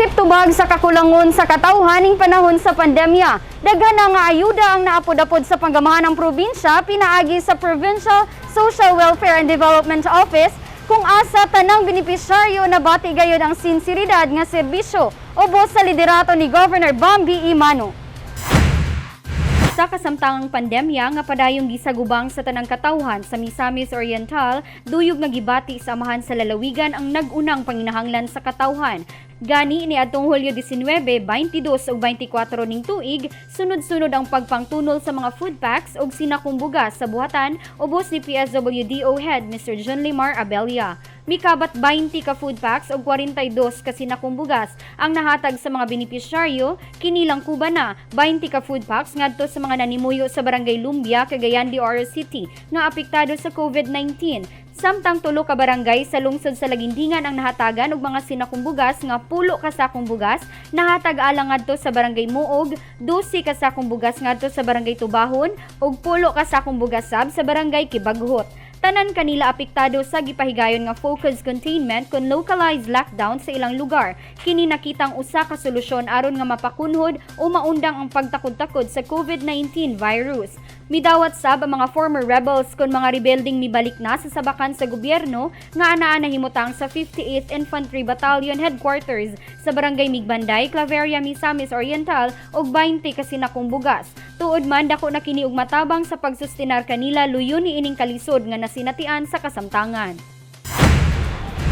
Isip tubag sa kakulangon sa katawhan ning panahon sa pandemya, daghan na nga ayuda ang naapod-apod sa panggamahan ng probinsya pinaagi sa Provincial Social Welfare and Development Office, kung asa tanang benepisyaryo nabati gayud ang sinseridad nga serbisyo ubos sa liderato ni Governor Bambi Emano. Sa kasamtangang pandemya nga padayong gisagubang sa tanang katawhan sa Misamis Oriental, duyog nga gibati sa amahan sa lalawigan ang nag-unang panginahanglan sa katawhan. Gani niadtong Hulyo 19, 22 ug 24 ning tuig, sunod-sunod ang pagpangtunol sa mga food packs ug sinakong bugas sa buhatan ubos ni PSWDO Head Mr. John Limar Abella. Mikabat 20 ka food packs ug 42 ka sinakong bugas ang nahatag sa mga benepisyaryo. Kini langkuban na 20 ka food packs ngadto sa mga nanimuyo sa Barangay Lumbia, Cagayan de Oro City nga apektado sa COVID-19. Samtang 3 ka barangay sa lungsod sa Laguindingan ang nahatagan og mga sinakong bugas, nga 10 ka sakong bugas nahatag alang ngadto sa Barangay Muog, 12 ka sakong bugas ngadto sa Barangay Tubahon ug 10 ka sakong bugas sab sa Barangay Kibaghot. Tanan kanila apektado sa gipahigayon nga focus containment kon localized lockdown sa ilang lugar. Kini nakitang usa ka solusyon aron nga mapakunhod o maundang ang pagtakod-takod sa COVID-19 virus. Midawat sab ang mga former rebels kon mga rebelding mibalik na sa sabakan sa gobyerno nga anaa nahimutang sa 58th Infantry Battalion Headquarters sa Barangay Migbanday, Claveria, Misamis Oriental og 20 ka sinakong bugas. Tuod man, dako na kini og matabang sa pagsustinar kanila luyon ni ining kalisod nga nasinatian sa kasamtangan.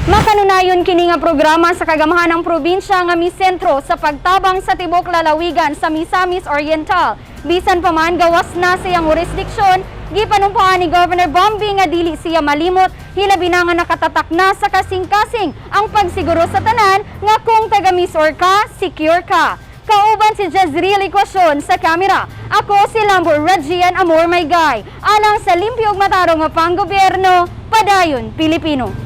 Makanunayon kini nga programa sa kagamahan ng probinsya nga misentro sa pagtabang sa tibok lalawigan sa Misamis Oriental. Bisan pa man gawas na sa iyang jurisdiksyon, gipanumpaan ni Governor Bambi nga dili siya malimot, hilabi na nga nakatatak na sa kasing-kasing ang pagsiguro sa tanan nga kung taga Misor ka, secure ka. Kauban si Jezreel Equasyon sa kamera. Ako si Lambo Regian Amor Maygay. Alang sa limpyo ug matarong nga panggobyerno, padayon Pilipino.